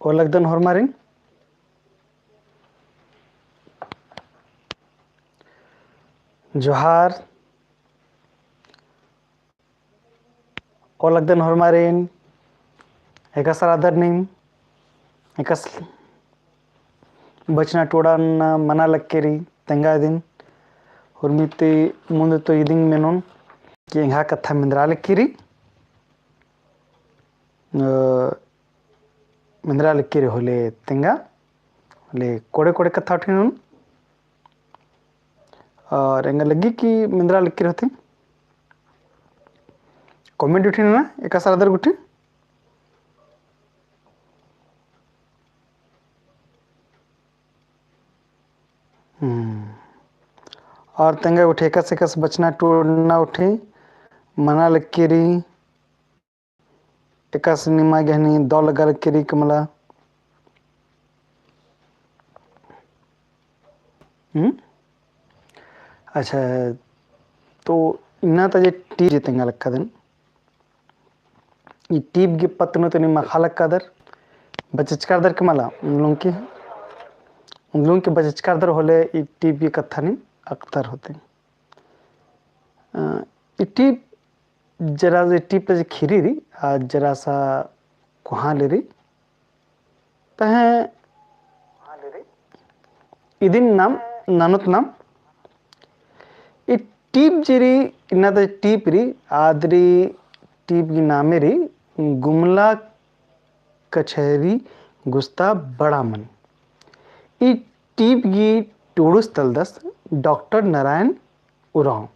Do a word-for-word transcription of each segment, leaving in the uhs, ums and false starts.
ओलगदन होरमारिन। जोहार। ओलगदन होरमारिन। एकासे रअदर नीम, एकासे बचना टूड़न मना लक्की रई तेंगा दिम। उर्मी ती मुन्द तो इदिंग मेनोन कि एंग्है कत्था मेंदरा लक्की रई। अ, मेंदरा लक्की रई होले तेंगा, होले कोड़े कोड़े कत्था उठिन ननोन। और एंगा लग्गी कि मेंदरा लक्की रई होले comment उठिन ना, एकासे रअदर गुट्ठी। हम्म। और तेंगा उठे एकासे एकासे बचना टूड़ना उठे, मना लक्की रई, एकासे निमा गे हनी दौ लग्गा लक्की रई का मला। हम्म? अच्छा, तो इन्ना ता जे टीप जे तेंगा लक्कादन, ई टीप गे पत्त नू तो निमा अख़ा लक्कादर, बचचकारदर का मला, उन लोगों के, उन लोगों के बचचकारदर होले ई टीप गे कत्था नीम अख़दर होले। अ, ई टीप जरा जे टीप जे ख़ीरी रई, आ जरा सा कोहाँ ले रई। पहें इदिन नाम ननोत नाम। ई टीप जे रई, इन्ना ता टीप रई, आद रई टीप गी नामे रई, गुमला कछहरी गुस्ता बड़ा मन। ई टीप गी टूड़ुस तलदस डॉक्टर नारायण उराँव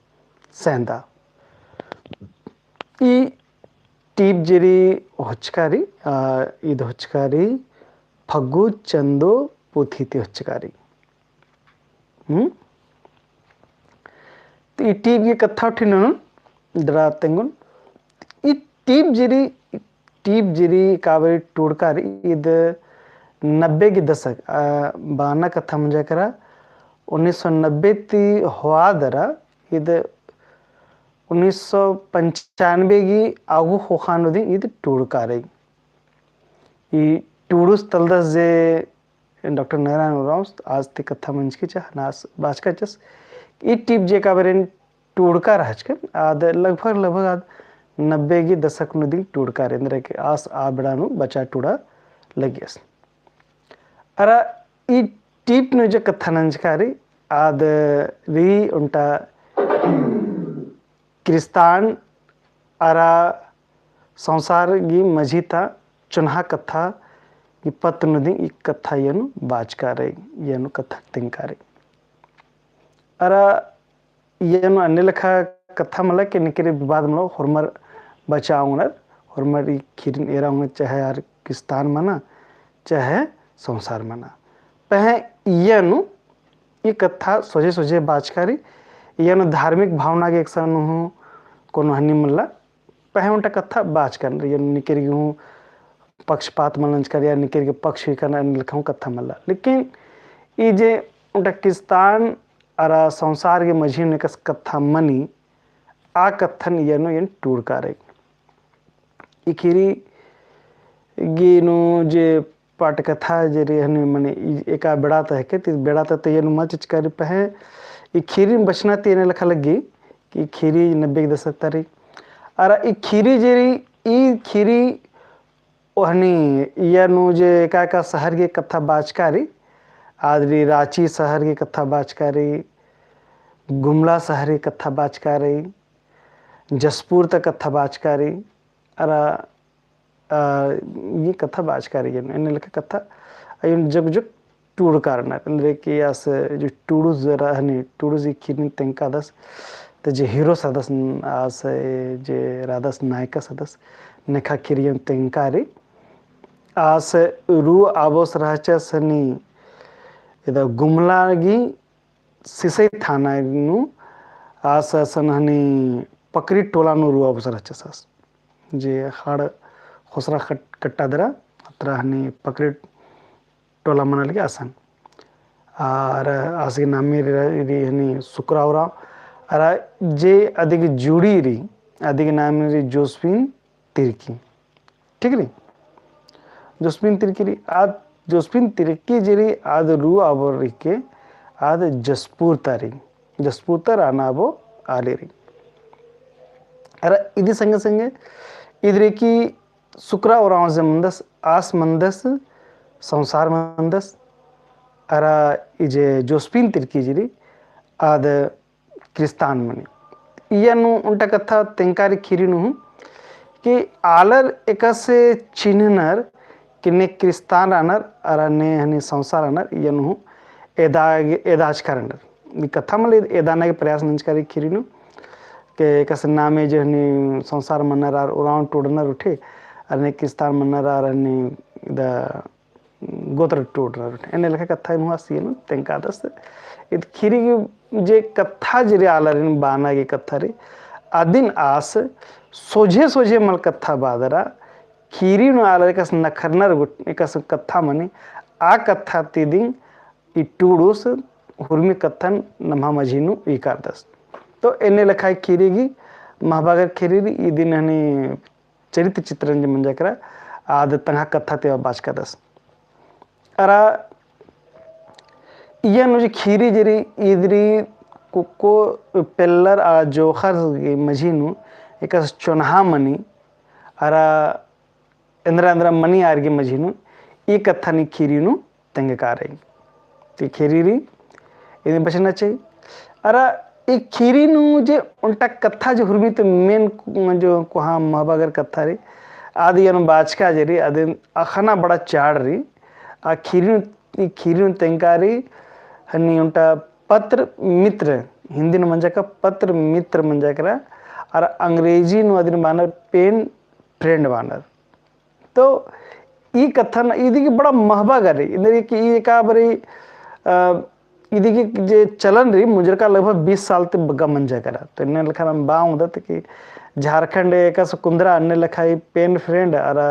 सैंदा। ई टीप जे रई होचका रई, आ, ईद होचका रई फग्गु चंदो पुथी ती होचका रई। हम्म? तो ई टीप गी कत्था उठिन ननोन, डरा तेंगोन। ई टीप जे रई, टीप जे रई काबरी टूड़का रई, ईद नब्बे गी दशक, आ, बाना कत्था मंजा केरा, उन्नीस सौ नब्बे ती होआ दरा, ईद उन्नीस सौ पंचानबे गी आगू ख़ोख़ा नू दिम ईद टूड़का रई। ई टूड़ुस तलदस जे डॉक्टर नारायण उराँव आस ती कत्था मंजकी चा, नास बाचका चस। ई टीप जे काबरेन टूड़का रहचकन, आद लगभग, लगभग आद नब्बे गी दशक नू दिम टूड़का रई, एन्देर के आस आ बेड़ा नू बचा टूड़ा लगियस। अरा ई टीप नू जे कत्था नंजका रई, आद रई ओन्टा क्रिस्तान अरा संसार गी मझी ता चोन्हा कत्था गी पत्त नू दिम ई कत्था इय्या नू बाचका रई, इय्या नू कत्था तेंगका रई। अरा इय्या नू अन्ने लेखा कत्था मला के निकेरी विवाद मला होरमर बचा ओंगनर, होरमर ई ख़ीरिन एरा ओंगनर, चाहे आर क्रिस्तान मना, चाहे संसार मना। पहें इय्या नू ई कत्था सोझे सोझे बाचका रई, इय्या नू धार्मिक भावना गे एकसन हूँ कोनो हनी मला, पहें ओन्टा कत्था बाचकन रई, इय्या नू निकेरी गे हूँ पक्षपात मल नंजका रई, या निकेरी गे पक्ष हुई कन अन्ने लेखा हूँ कत्था मला। लेकिन ई जे ओन्टा क्रिस्तान अरा संसार गे मझी नू एकसन कत्था मनी, आ कत्थन इय्या नू इय्या नू टूड़का रई। ई ख़ीरी गी नू जे पटकथा जे रई हनी मने ई एका बेड़ा ता हेके, ती बेड़ा ता तो इय्या नू मल चिचका रई, पहें ई ख़ीरी बचना ती एन्ने लेखा लग्गी कि ई ख़ीरी नब्बे गी दशक ता रई। अरा ई ख़ीरी जे रई, ई ख़ीरी ओहनी इय्या नू जे एका एका शहर गी कत्था बाचका रई, आद रई राँची शहर गी कत्था बाचका रई, गुमला शहर गी कत्था बाचका रई, जशपुर ता कत्था बाचका रई, अरा, आ, ई कत्था बाचका रई, एन्ने लेखा कत्था, अयुन जग जग टूड़का रअनर, एन्देर के आस जो टूड़ुस रअनर, टूड़ुस ई ख़ीरिन तेंगकादस, ते जे hero सदस, आस जे रअदस नायकस सदस, नेखा ख़ीरिन तेंगका रई। आस रऊ आबोस रहचस हनी, इदा गुमला गी सिसई थाना नू, आस असन हनी पकरी टोला नू रऊ आबोस रहचस आस। जे हाड़ खोसरा कट-, कट्टा दरा, अतरा हनी पकरी टोला मना लगी असन। अरा आस गी नामे रई, रई हनी सुकरा उराँव। अरा जे अदी गी जुड़ी रई, अदी गी नामे रई जोसफिन तिर्की। ठीक रई? जोसफिन तिर्की रई, आद जोसफिन तिर्की जे रई, आद रऊ आबोर रई के, आद जसपुर ता रई, जसपुर ता रअना आबो आली रई। अरा इदी संगे संगे इद रई कि सुकरा उराँव जे मंदस, आस मंदस, संसार मंदस, अरा ई जे जोसफिन तिर्की जे रई, आद क्रिस्तान मनी। इय्या नू ओन्टा कत्था तेंगकारी खीरी नू हूँ कि आलर एकासे चिन्हनर कि ने क्रिस्तान रअनर अरा ने हनी संसार रअनर, इय्या नू हूँ एदा, एदाचका रअनर। ई कत्था मले एदाना गे प्रयास नंजकारी खीरी नू के एकासे नामे जे हनी संसार मनर आर उराँव टूड़नर उठे, अरा ने क्रिस्तान मनर आर हनी द गोत्र टूड़नर उठे। एन्ने लेखा कत्था नू हूँ आस इय्या नू तेंगकादस। इद खीरी गे जे कत्था जे रई आलरिन बाना गे कत्था रई, अदिन आस सोझे सोझे मल कत्था बादरा, खीरी नू आलर एकासे नखरनर गुट-, एकासे कत्था मनी, आ कत्था ती दिम ई टूड़ुस हुरमी कत्थन नम्हा मझी नू ईकारदस। तो एन्ने लेखा खीरी गे महबागर खीरी रई, इदिन हनी चरित्र चित्रण जे मंजा केरा, आद तंग्है कत्था ती बाचकादस। अरा इय्या नू जे खीरी जे रई, इद रई कुक्को पेल्लर आ जोंख़र गे मझी नू एकासे चोन्हा मनी, अरा एन्दरा एन्दरा मनी आर गे मझी नू, ई कत्था नी खीरी नू तेंगका रई। ती खीरी रई, इदिन बछरना चाही। अरा ई खीरी नू जे ओन्टा कत्था जे हुरमी ती main जो कोहाँ महबागर कत्था रई, आद इय्या नू बाचका जे रई, आदिन अख़ना बड़ा चाड़ रई। आ खीरी नू, ई खीरी नू तेंगका रई, हनी ओन्टा पत्र मित्र, हिंदी नू मंजा का पत्र मित्र मंजा केरा, अरा अंग्रेजी नू अदिन बानर pen friend बानर। तो ई कत्थन इदी गे बड़ा महबागर रई, इदी गे कि ई एका बारी, अ, इदी गे जे चलन रई, मुंजरका लगभग बीस साल ती बग्गे मंजा केरा। तो एन्ने लेखा नाम बआ ओंगदत कि झारखंड एकासे कुन्दरा एन्ने लेखा ई pen friend अरा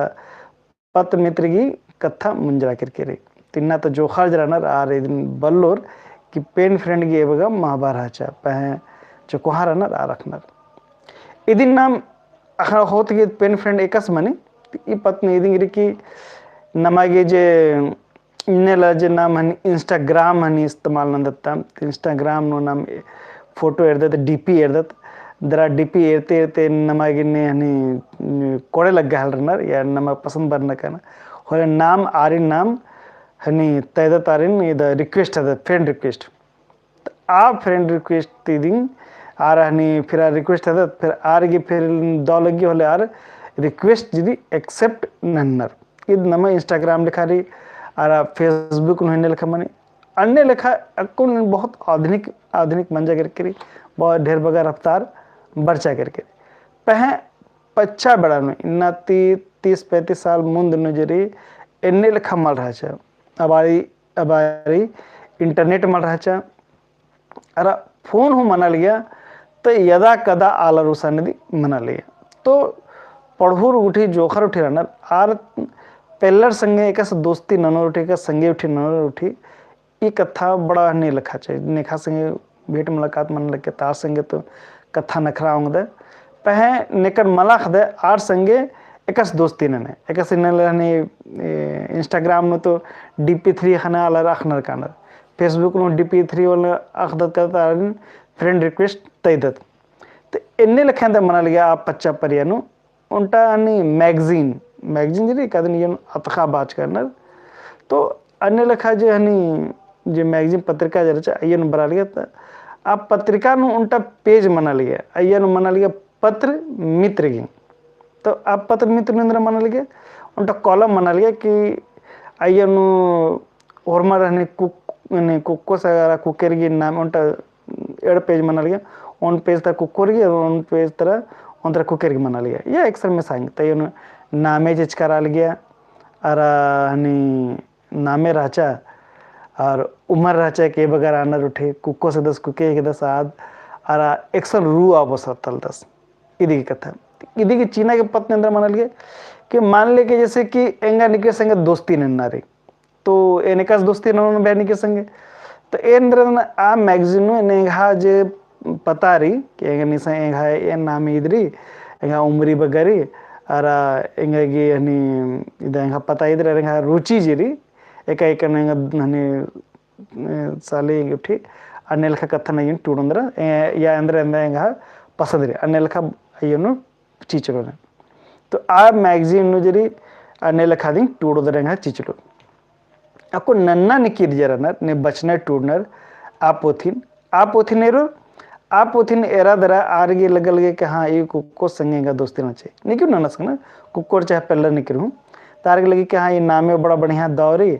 पत्र मित्र गे कत्था मुंजरा केरकी रई। तो इन्ना तो जोंख़र जे रअनर आर इदिन बल्लोर कि pen friend गे एबगा महबा रहचा, पहें जो कोहाँ रअनर आर अख़नर। इदिन नाम अख़ना होत गे pen friend एकासे मनी, ई पत्त नू इदिन गे रई कि नमा गे जे इन्नेला जे नाम हनी Instagram हनी इस्तेमाल नन्दत, Instagram नू नाम photo एरदत, DP एरदत, दरा DP एरते एरते नमा गे ने हनी कोड़े लग्गा हेलरनर या नमा पसंद बरना काना। होले नाम आरिन नाम हनी तैदत आरिन इद request हेलदत, friend request। त आ friend request ती दिम आर हनी फिर आर request हेलदत, फिर आर गे फिर दौ लग्गी होले आर request जे रई accept नन्नर। इद नमा Instagram लेखा रई, अरा Facebook नू एन्ने लेखा मनी, अन्ने लेखा अक्कुन बहुत आधुनिक, आधुनिक मंजा केरकी रई, बहुत ढेर बग्गे रफ्तार बरचा केरकी रई। पहें पच्चा बेड़ा नू, इन्ना ती तीस पैंतीस साल मुन्द नू जे रई, एन्ने लेखा मल रहचा। अबारी, अबारी internet मल रहचा, अरा phone हूँ मना लगिया, तो यदा कदा आलर उसाने दी मना लगिया। तो पढ़ुर गुट्ठी जोंख़र गुट्ठी रअनर, आर पेल्लर संगे एकासे दोस्ती ननोर गुट्ठी, एकासे संगे गुट्ठी ननोर गुट्ठी, ई कत्था बड़ा हनी लेखा चाही। नेखा संगे भेंट मुलाकात मना लगिया, तार संगे तो कत्था नखरा ओंगदय। पहें नेकन मला अख़दय आर संगे एकासे दोस्ती नने। एकासे नने हनी, ए, Instagram नू तो DP three ख़ने आलर अख़नर कानर। Facebook नू DP three वाला अख़दत का तारिन friend request तैदत। तो एन्ने लेखा ता मना लगिया आ पच्चा परिया नू ओन्टा हनी magazine, magazine जे रई का अदिन इय्या नू अतख़ा बाचका रअनर। तो अन्ने लेखा जे हनी जे magazine पत्रिका जे रहचा, इय्या नू बरआ लगिया, त आ पत्रिका नू ओन्टा page मना लगिया, इय्या नू मना लगिया पत्र मित्र गे। तो आ पत्र मित्र नू एन्दरा मना लगिया, ओन्टा column मना लगिया कि इय्या नू होरमर हनी कुक-, हनी कुक्कोस अरा कुकेर गे नाम ओन्टा एंड़ page मना लगिया, ओन page तरा कुक्कोर गे, ओन page तरा, ओन तरा कुकेर गे मना लगिया। या एकसन में सांग, तइयो नामे चिचका रआ लगिया, अरा हनी नामे रहचा, अरा उमर रहचा के बगर आनर उठे, कुक्कोस हेद्दस, कुकेर हेद्दस आद, अरा एकसन रऊ आबोस तलदस। इदी की कत्था। इदी की चिना के पत्त नू एन्दरा मना लगिया, कि मान ले कि जैसे कि एंगा निके संगे दोस्ती नन्ना रई। तो एन एकासे दोस्ती ननोन बेहा निके संगे। तो एन्देर आ magazine नू एन एंग्हा जे पता रई, कि एंगा निसा एंग्हा एन नामे ईद रई, एंग्हा उमरी बग्गे रई, अरा एंगा गे हनी इदा एंगा पता इदर एंगा रुचि जे रई, एका एका एंगा हनी, ए, साली गुट्ठी, अन्ने लेखा कत्थन अइय्यन टूड़ोन दरा, ए, या एन्दरा एन्दरा एंगा पसंद रई, अन्ने लेखा अइय्यन चिच्चोन। तो आ magazine नू जे रई, अन्ने लेखा दिम टूड़ोन दरा एंगा चिच्चोन। अक्कु नन्ना निकिर जे रअनर, ने बचनर टूड़नर, आ पोथिन, आ पोथिन एरोर, आ पोथिन एरा दरा आर गे लग्गा लगे कि हाँ, ई कुक्कोर संगे एंगा दोस्ती नना चाही। निकिर ननस कना, कुक्कोर चाहे पेल्लर निकिर हूँ। त आर गे लगे कि हाँ, ई नामे बड़ा बढ़िया दव रई,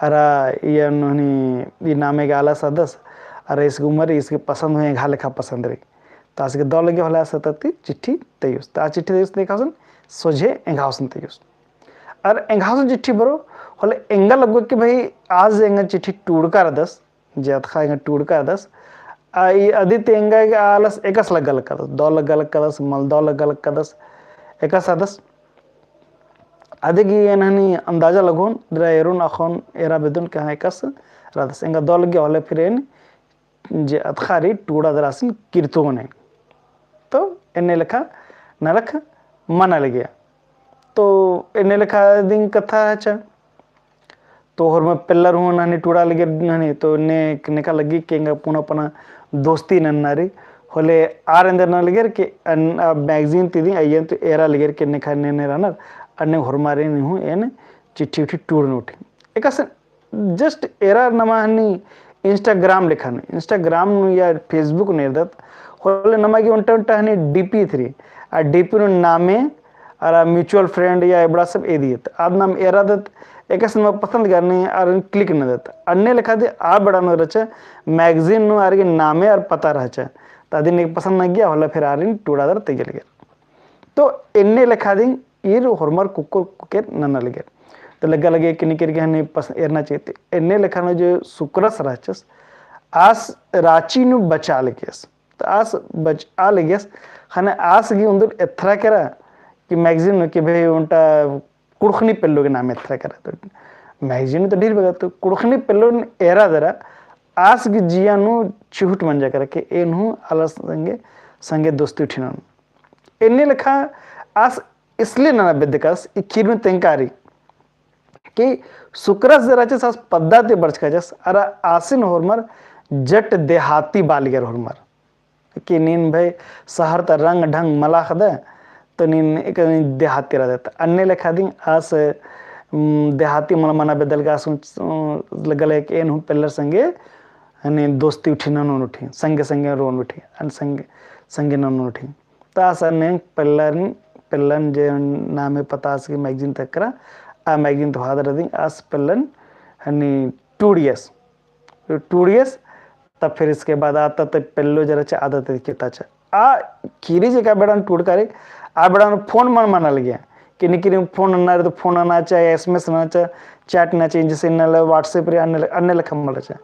अरा ई हनी, ई नामे गे आलस अदस, अरा ईस गे उमर, ईस गे पसंद हूँ, एंग्है लेखा पसंद रई। त आस गे दव लगे होले आस ती चिट्ठी तइयोस। त आ चिट्ठी तइयोस, एकासन सोझे एंग्है गुसन तइयोस। अरा एंग्है गुसन चिट्ठी बरो, होले एंगा लग्गो कि भाई, आस जे एंगा चिट्ठी टूड़का रअदस, जे अतख़ा एंगा टूड़का रअदस, आ ई अदी ती एंगा गे आलस एकासे लग्गा लगदस, दव लग्गा लगदस, मल दव लग्गा लगदस, एकासे अदस। अदी गे एन हनी अंदाजा लगोन, दरा एरोन अख़ोन एरा बेद्दोन कि हाँ एकासे रअदस। एंगा दव लग्गिया होले फिर एन जे अतख़ा रई टूड़ा दरा आसिन किर्रतोन एन। तो एन्ने लेखा नलख मना लगिया। तो एन्ने लेखा दिम कत्था रहचा। तो होरमर पेल्लर हूँ हनी टूड़ा लगियर हनी, तो ने, नेखा लग्गी कि एंगा पुना पुना दोस्ती नन्ना रई। होले आर एन्देर नना लगियर कि अन-, आ magazine ती दिम अइय्यन तो एरा लगियर कि नेखा ने ने रअनर, अन्ने होरमारिन हूँ एन चिट्ठी उट्ठी टूड़न उठी। एकासे just एरा नमा हनी Instagram लेखा नू, Instagram नू या Facebook नू एरदत, होले नमा गे ओन्टा ओन्टा हनी DP एथरी, आ DP नू नामे, अरा mutual friend या एबड़ा सब एदियत। आद नाम एरादत, एकासे नमा पसंद करनी आर click नन्दत। अन्ने लेखा दिम आ बेड़ा नू रहचा, magazine नू आर गे नामे अरा पता रहचा। त अदिन एका पसंद नंजकिया होले फिर आरिन टूड़ा दरा तइया लगियर। तो एन्ने लेखा दिम ईर होरमर कुक्कोर कुक्कोर नना लगियर। तो लग्गा लगे कि निकिर गे हनी पस-, एरना चाही। तो एन्ने लेखा नू जो सुकरस रहचस, आस राँची नू बचआ लगियस। तो आस बचआ लगियस, ख़ने आस गे उन्दुल एथरा केरा कि magazine नू कि भाई ओन्टा कुँड़ुख़नी पेल्लो गे नामे एथरा केरा। तो magazine नू तो ढेर बग्गे, तो कुँड़ुख़नी पेल्लोन एरा दरा आस गे जिया नू चिहुट मंजा केरा कि एन हूँ आलर संगे, संगे दोस्ती उठी ननोन। एन्ने लेखा आस इसलिए नना बेद्दकस, ई किर्रमिन तेंगका रई कि सुकरस जे रहचस आस पद्दा ती बरचका रहचस, अरा आसिन होरमर जट देहाती बआ लगियर होरमर। कि नीन भाई शहर ता रंग ढंग मला ख़द्दा, तो नीन एक देहाती रअदत। अन्ने लेखा दिम आस, उम, देहाती मला मना बेद्दा लगिया आस, उम, लग्गा लगे कि एन हूँ पेल्लर संगे, हनी दोस्ती उठी ननोन उठी, संगे संगे रओन उठी, अन संगे, संगे ननोन उठी। त आस अन्ने पेल्लन, पेल्लन जे नामे पता आस गे magazine ता केरा, आ magazine ता होअदर दिम आस पेल्लन हनी टूड़ियस, टूड़ियस। तब फिर इसके बाद आ ता ते पेल्लो जे रहचा आद ता किर्रता रहचा। आ किर्री जे का बेड़ा नू टूड़का रई, आ बेड़ा नू phone मल मना लगिया। कि निकिर phone नना रई तो phone नना चाही, SMS नना चाही, chat नना चाही, जैसे इन्ना ले WhatsApp रई, अन्ने ले-, अन्ने लेखा मल रहचा।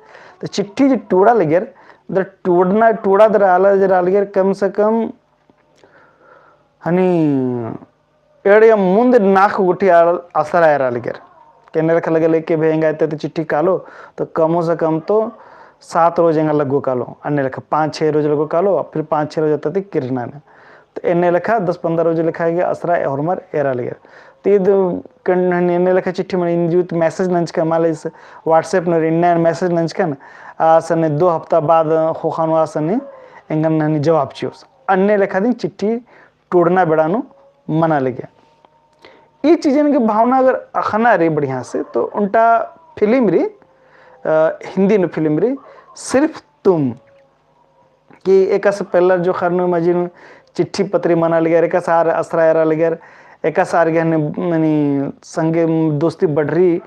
तो चिट्ठी जे टूड़ा लगियर, दरा टूड़ना, टूड़ा दरा आलर जे रआ लगियर, कम से कम हनी एड़े मुन्द नाख़ गुट्ठी आलर असरा एरा लगियर। कि एन्ने लेखा लग्गा लगे कि भाई एंगा इत्ते ती चिट्ठी कालो, तो कमो से कम तो सात रोज एंगा लग्गो कालो, अन्ने लेखा पाँच छः रोज लग्गो कालो, फिर पाँच छः रोज इत्ते ती किर्रना ने। तो एन्ने लेखा दस पन्द्रह रोज लेखा गे असरा होरमर एरा लगियर। तो ईद कन-, एन्ने लेखा चिट्ठी मने इन जूत message नंजकन, मान ली WhatsApp नू इन्ना message नंजकन, आस हनी दो हफ्ता बाद ख़ोख़ा नू आस हनी एंगन हनी जवाब चिओस। अन्ने लेखा दिम चिट्ठी टूड़ना बेड़ा नू मना लगिया। ई चीजन की भावना अगर अख़ना रई बढ़िया से, तो ओन्टा film रई, अ, हिंदी नू film रई, सिर्फ तुम। कि एकासे पेल्लर जोंख़र नू मझी नू चिट्ठी पत्री मना लगियर, एकासे आर असरा एरा लगियर, एकासे आर गे हनी, मनी संगे दोस्ती बढ़रई।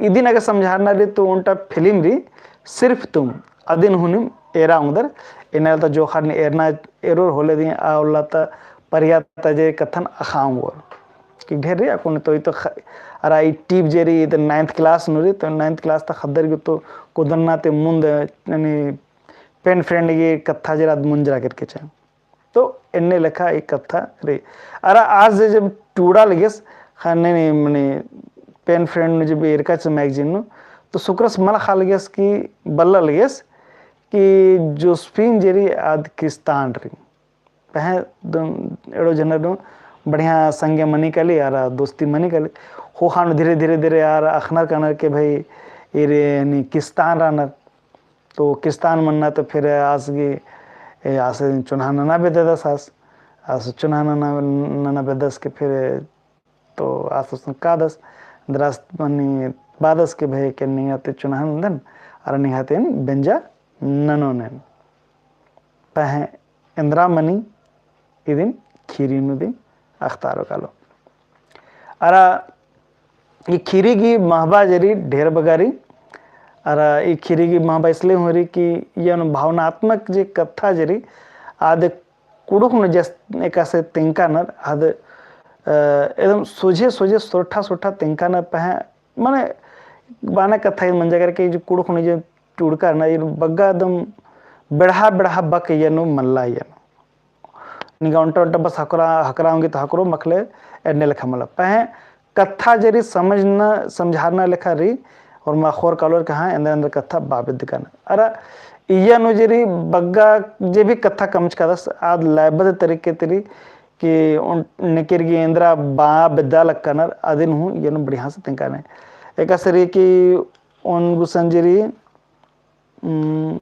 इदिन अगर समझारना रई तो ओन्टा film रई, सिर्फ तुम। अदिन हूँ नीम एरा ओंगदर, एन्ने आलर ता जोंख़र नीम एरना एरोर होले दिम आ उल्ला ता परिया ता जे कत्थन अख़आ ओंगोर। कि ढेर रई अक्कुन तो ई तो ख-, अरा ई tip जे रई, ई तो ninth class नू रई, तो ninth class ता ख़द्दर गे तो कोदन्ना ती मुन्द, यानी pen friend गे कत्था जे रई आद मुंजरा केरके चाही। तो एन्ने लेखा ई कत्था रई। अरा आस जे जब टूड़ा लगियस, ख़ने ने, मने, pen friend नू जब एरका रहचस magazine नू, तो सुकरस मल अख़ा लगियस कि बल्ला लगियस कि जोसफिन जे रई आद क्रिस्तान रई। पहें दो एड़ो झनर नू बढ़िया संगे मनी काली, आर दोस्ती मनी काली। होख़ा नू धीरे, धीरे, धीरे आर अख़नर कानर के भाई, ईर हनी किस्तान रअनर। तो किस्तान मन्ना तो फिर आस गे, ए, आस चुन्हा नना बेद्ददस आस। आस चुन्हा नना, नना बेद्ददस के फिर तो आस उसन कादस, दरास मनी बादस के भय के निंगा ती चुन्हा नन्दन, अरा निंगा ती बेंजा ननोन। पहें एन्दरा मनी इदिन खीरी नू दिम अख़तारो कालो। अरा ई खीरी गही महबा जे रई ढेर बग्गे रई। अरा ई खीरी गही महबा इसलिए हूँ रई कि इय्या नू भावनात्मक जे कत्था जे रई, आद कुँड़ुख़ नू जस एकासे तेंगकानर, आद, अ, एकदम सोझे सोझे सोरठा सोरठा तेंगकानर पहें, माने बाना कत्था ई मंजा केरा कि जे कुँड़ुख़ नू जे टूड़का रअनर, ई बग्गे एकदम बेड़हा बेड़हा बक इय्या नू मल्ला इय्या नू। निंगा ओन्टा ओन्टा बस हकरा, हकरा ओंगी तो हकरो मखले एन्ने लेखा मल्ला। पहें कत्था जे रई समझना, समझारना लेखा रई, और मा ख़ोर कालोर कहाँ एन्देर एन्देर कत्था बआ बेद्दकानर। अरा इय्या नू जे रई बग्गे जे भी कत्था कमचकादस, आद लयबद्ध तरीके ती रई कि ओन नेकेर गही एन्दरा बआ बेद्दा लक्कानर, अदिन हूँ इय्या नू बढ़िया से तेंगकानर। एकासे रई कि ओन गुसन जे रई, उम,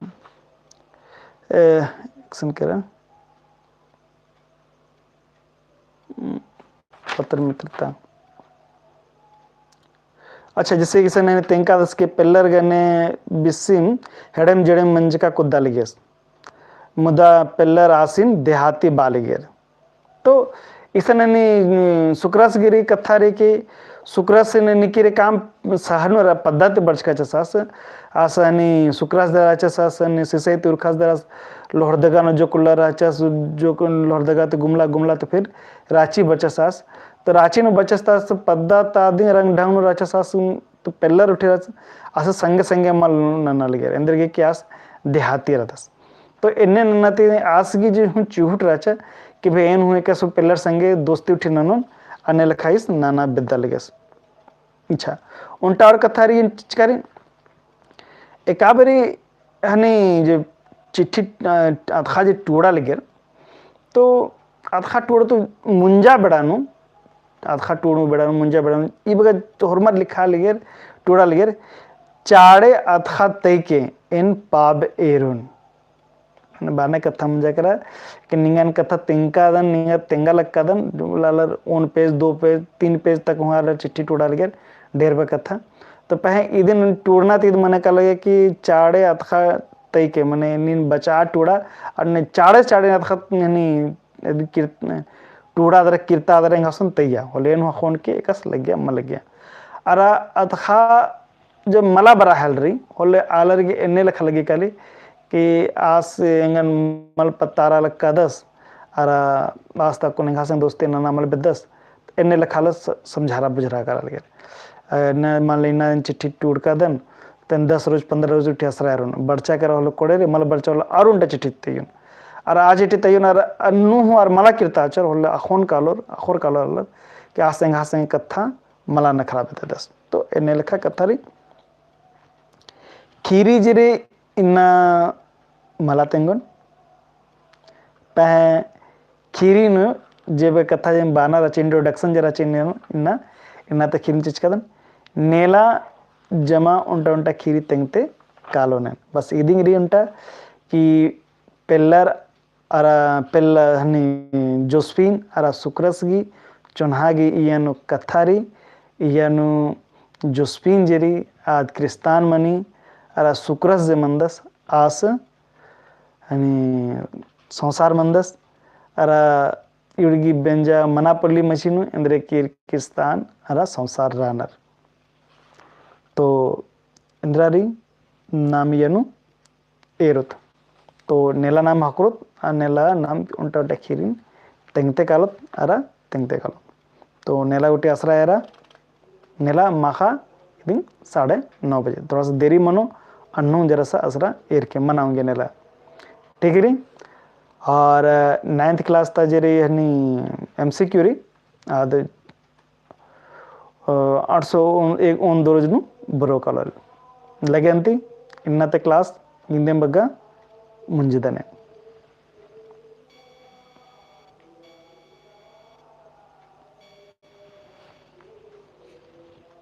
ए, एकसन केरा। उम, पत्र मित्रता। अच्छा, जैसे कि सने तेंगकादस के पेल्लर गने बिस्सिम हेड़ेम जेड़ेम मंजका कुद्दा लगियस। मुदा पेल्लर आसिन देहाती बआ लगियर। तो इसन हनी, उम, सुकरस गही रई कत्था रई कि सुकरस ने निकिरे काम सहर नू रअ पद्दा ती बरचका रहचस आस, आस हनी सुकरस दरा रहचस आस, हनी सिसई ती उरखस दरा आस, लोहरदगा नू जोक उल्ला रहचस, जोक लोहरदगा ती गुमला, गुमला ती फिर राँची बरचस आस। तो राँची नू बरचस ता आस पद्दा ता अदिन रंग ढंग नू रहचस आस, तो पेल्लर उठे रहचस, आस संगे संगे मल नना लगियर, एन्देरगे कि आस देहाती रअदस। तो एन्ने नना ती आस गही जे हूँ चिहुट रहचा कि भई एन हूँ एकासे पेल्लर संगे दोस्ती उठी ननोन, अन्ने लेखा ईस नना बेद्दा लगियस। अच्छा, ओन्टा और कत्था रई चिचका रई। एका बारी हनी जे चिट्ठी, अ, अतख़ा जे टूड़ा लगियर, तो अतख़ा टूड़ा तो मुंजा बेड़ा नू, अतख़ा टूड़ू बेड़ा नू, मुंजा बेड़ा नू, ई बग्गे तो होरमर लिखा लगियर, टूड़ा लगियर, चाड़े अतख़ा तइके एन पाब एरोन। बाने कत्था मुंजा केरा कि निंगन कत्था तेंगकादन, निंगा तेंगा लक्कादन, आलर ओन page, दो page, तीन page तक हूँ आलर चिट्ठी टूड़ा लगियर, ढेर बग्गे कत्था। तो पहें इदिन टूड़ना ती इद मने का लगे कि चाड़े अतख़ा तइके, मने नीन बचा टूड़ा, अन्ने चाड़े चाड़े अतख़ा हनी इद किर-, टूड़ा दरा किर्ता दरा एंगा सुन तइया, होले एन हूँ अख़ोन के एकासे लगिया, मल लगिया। अरा अतख़ा जब मला बरआ हेलरी, होले आलर गे एन्ने लेखा लगी काली कि आस एंगन मल पत्तारा लक्कादस, अरा आस ता कुन एंगा संग दोस्ती नना मल बेद्दस, एन्ने लेखा आलर स-, समझारा बुझारा करा लगियर। अ, न मान ले इन्ना चिट्ठी टूड़कादन, तन दस रोज, पन्द्रह रोज उठी असरा एरोन, बरचा केरा होले कोड़े रे, मल बरचा होले आर ओन्टा चिट्ठी तइयोन। अरा आ चिट्ठी तइयोन, अरा अन्नु हूँ आर मला किर्ताचर होले अख़ोन कालोर, अख़ोर कालोर आलर कि आस एंगा संग कत्था मला नखरा बेद्ददस। तो एन्ने लेखा कत्था रई। खीरी जे रई इन्ना मला तेंगोन। पहें खीरी नू जे बे कत्था जे बाना रहचा introduction जे रहचा इन्ना, इन्ना, इन्ना ता खीरी नू चिचकादन। नेला जमा ओन्टा ओन्टा खीरी तेंगते कालोन। बस इदिंग रई ओन्टा कि पेल्लर अरा पेल्लर हनी जोसफिन अरा सुकरस गही चोन्हा गही इय्या नू कत्था रई, इय्या नू जोसफिन जे रई आद क्रिस्तान मनी अरा सुकरस जे मनदस आस हनी संसार मनदस अरा इड़गी बेंजा मना पोल्ली मझी नू एन्देर कीर क्रिस्तान अरा संसार रअनर। तो एन्देर रई नाम इय्या नू एरोत। तो नेला नाम हकरोत, आ नेला नाम ओन्टा ओन्टा खीरिन तेंगते कालोत, अरा तेंगते कालोत। तो नेला गूटी असरा एरा, नेला माखा इदिन साढ़े नौ बजे। थोड़ा सा देरी मनो, अन्नु जरा सा असरा एरके मना ओंगे नेला। ठीक रई? और, अ, ninth class ता जे रई हनी M C Q रई, आद अ, आठ सौ एक ओन दो रोज नू बरो कालोर। लगे अन्ती, इन्ना ता class इन्देम बग्गे मुंजदन।